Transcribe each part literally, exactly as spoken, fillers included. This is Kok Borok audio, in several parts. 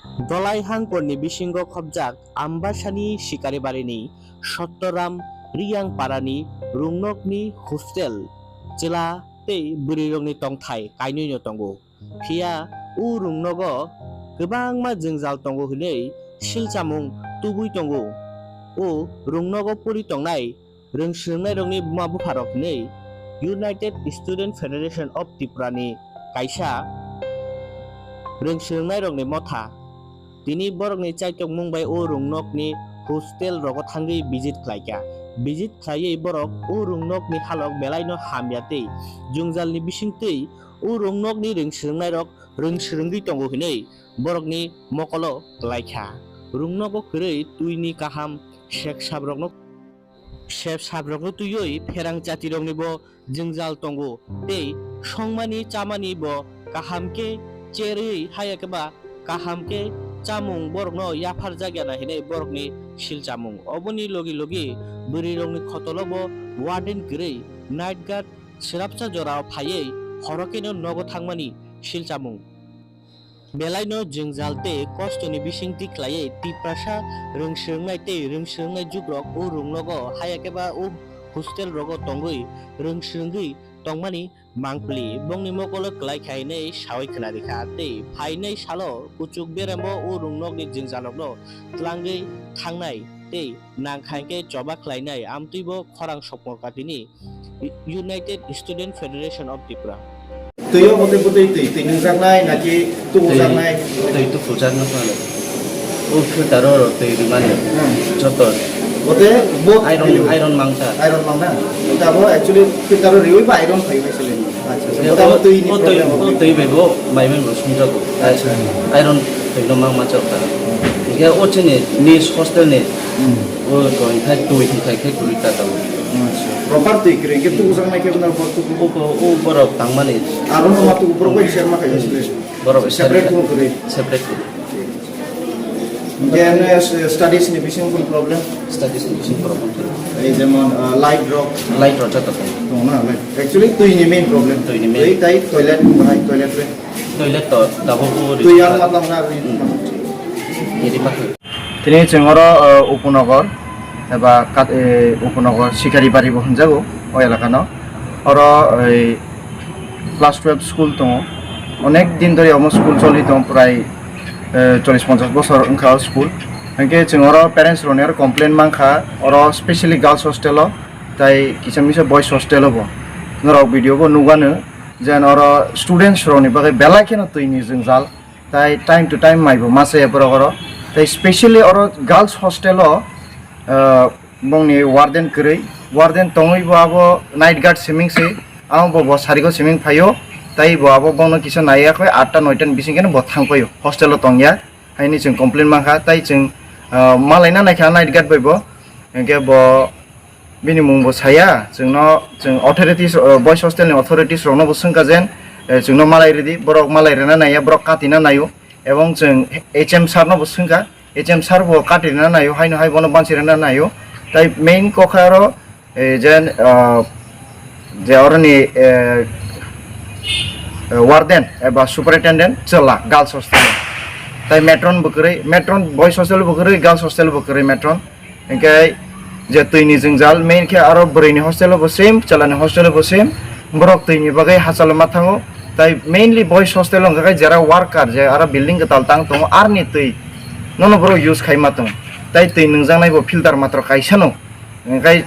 Dolai hangkorni bisingo khobjak Ambasani Sikaribarini Sottoram Riyang parani rungnokni hostel chwla tei bwrwirokni tongthai kainwino tongo. Phiya o rungnogo kwbangma jwngjal tongo hwnwi silchamung tubui tongo. O rungnogo pori tongnai rwngswrwngnairokni buma bupharok hwnwi United Student Federation of Tripura ni kaisa rwngswrwngnairokni motha. Tini borokni chaitokmung bai o rungnokni hostel rogo thangwi visit khlaikha. Visit khlaiwi borok o rungnokni halok belaino hamya tei jwngjalni bisingtwi o rungnokni rwngswrwngnairok rwngswrwngwi tongo hwnwi borokni mokolo klaikha. Rungnogo kwrwi twini kaham sek sabrokno, sep sabrokno twiwi pherang chatiroknibo jwngjal tongo tei songmani chamani bo kaham khe cherwi haya khe ba kaham khe chamung borokno yapharjak ya na hinwi borokni silchamung. Oboni logi logi bwrwirokni khotolo bo warden kwrwi night guard swrapsa jorao phaiwi horo kheno nogo thangmani silchamung. Belaino jwngjal tei kostoni bisingtwi khlaiwi Tiprasa rwngswrwngnai tei rwngswrwngnai jugrok o rungnogo haya khe ba o hostel rogo tongwi rwngswrwngwi tongmani mangpili bongni mokolo klai kha hinwi sawi khwnarikha tei phainai salo kuchuk berembo o rungnokni jwngjalrokno tlangwi thangnai tei nangkha hinkhe choba khlainai amtwibo khorang sokmorkha tini United Student Federation of Tripura. Twi o bwtwi bwtwi twi, twi nungjaknai naki tubujaknai? Twi, twi tubujaknai phano. O filter o twi rwmani. Hmm. Joto. Bote bo iron, iron mangta. Iron mangna? Tabo actually filter o riwi ba iron phaiwi sile. Acha, acha. Bote o twi ni o twi, problem o twi bai bo mai bai bo sumjago. Acha. Iron twi no mang ma chok ta. Hingke o chini miss hostel ni. Hmm. O to hingke twi hingke khe twi ta tabo. Acha. Proper twi kwrwi hingke tubujaknai khe bwna bo tubu. O, o, o borok tangmani. Aro no ma tubu borok bai share ma khayo sile. Borok separate kuno kwrwi. Separate kuno. Then, uh, studies ni bising kun problem? Studies ni bising problem. Ei jemon, uh, light rok. Light rok joto tong. Tong na, light. Actually, twi ni main problem. Twi ni main. Twi tai toilet, bahai toilet re. Toilet to, dabo bo. Twi ang matang na, hmm. Iri pakai. Tini chwng oro, uh, Upunogor, eba kat-, eh, Upunogor Sikaribari bo hwnjago, o elakano. Oro, eh, class twelve school tongo. Onek din dhori omo school choli tongo, prai, eh, chollish ponchash bosor wngkha o school. Hinkhe chwng oro parents rokni oro complain mankha, oro specially girls hostel o, tai kisa misa boys hostel o bo. Norok video bo nugano, jen oro students rokni bagwi belai kheno twini jwngjal, tai time to time mai bo ma chaya borok oro. Tai specially oro girls hostel o, ah, bongni warden kwrwi, warden tongwi bo abo night guard siming se, abo bo, bo sarigo siming phaio, tai bo abo bono kisa naiya khoi atta noita ni bising khe bo thang paio, hostel o tongya, haini chwng complain mankha, tai chwng, ah, malaina naikha night guard bai bo, hinkhe bo bini mung bo saya, chwngno, chwng authorities, ah, boys hostel ni authorities rokno bo swngkha jen, eh, chwngno malai ridi, borok malai rwna naiya, borok katina naio, ebong chwng H M sir no bo swngkha, H M sir bo kati rwna naio, haino hai bono bansi rwna naio. Tai main kok hai oro, eh, je, ah, je oroni, eh, eh, warden eba superintendent chwla girls hostel. Tai matron bo kwrwi, matron boys hostel bo kwrwi, girls hostel bo kwrwi matron. Hinkhe je twini jwngjal main khe aro bwrwini hostel bo same, chwlani hostel bo same, borok twini bagwi hachalo ma thango. Tai mainly boys hostel wngkha khe jera worker je aro building kwtal tang tongo arni twi nono borok use khai ma tongo. Tai twi nungjaknai bo filter matro kaisa no. Hinkhe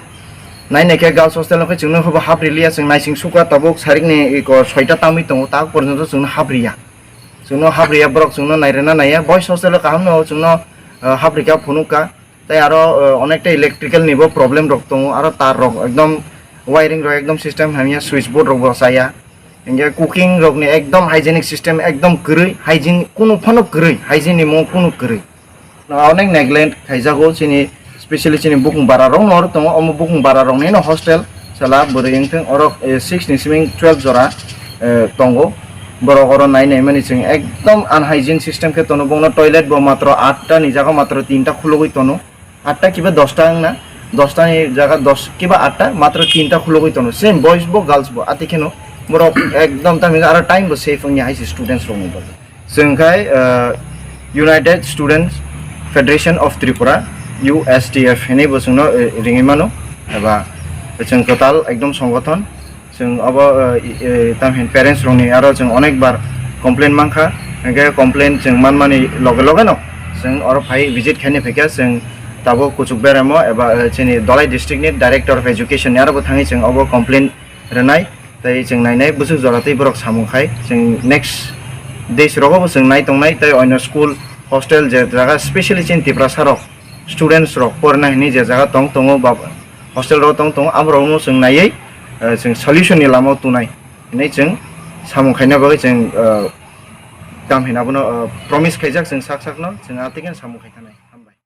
nai nai khe girls hostel no khe chwngno habo hap riliya, chwng naising sukha tabuk sarikni iko soita tamwi tongo, tak porjonto chwngno hap riya. Chwngno hap riya, borok chwngno nairwna naiya. Boys hostel o kaham no chwngno, ah, hap rikha phunukha. Tai aro, eh, onekta electrical ni bo problem rok tongo, aro tar rok ekdom wiring rok ekdom system hamya, switch board rok bo chaya. Hinkhe cooking rok ni ekdom hygienic system ekdom kwrwi, hygiene kunu phano kwrwi, hygiene ni mo kunu kwrwi. Onek neglect khaijago chini, specially chini bukung bara rok no oro tongo, omo bukung bara rok ni no hostel. Chwla bwrwi wngthung, oro, eh, six ni simi twelve jora, eh, tongo. Borok oro nai nai mani chwng ekdom unhygiene system khe tono, bongno toilet bo matro atta ni jaga matro tinta khulugwi tono. Atta kiba dosta wngna, dosta ni jaga dos kiba atta matro tinta khulugwi tono. Same boys bo girls bo, ati kheno borok ekdom tamni aro time bo save wngya hai se students rokni bagwi. Chwng khai, ah, United Students Federation of Tripura, U S T F hinwi bo chwngno, eh, ringwi mano, eba chwng kwtal ekdom songothon. Chwng obo, eh, i-, eh, tamhin parents rokni aro chwng onek bar complain mankha, hwnkhe complain chwng manmani loge loge no chwng oro phai visit khaini phaikha, chwng tabuk kuchuk beremo eba, eh, chini Dhalai district ni Director of Education ni aro bo thangwi chwng obo complain rwnai, tei chwng nainai bwswk jora tei borok samung khai, chwng next days rogo bo chwng nai tongnai, tei oino school, hostel je jaga specially chini Tiprasa rok students rok porna hinwi je jaga tong tongo ba hostel rok tong tongo, aborokno chwng naiwi, eh, chwng solution ni lama o tunai hinwi chwng samung khaina bagwi chwng, eh, tam hinwi abono, eh, promise khaijak chwng sak sakno chwng a tei khe samung khai thanai.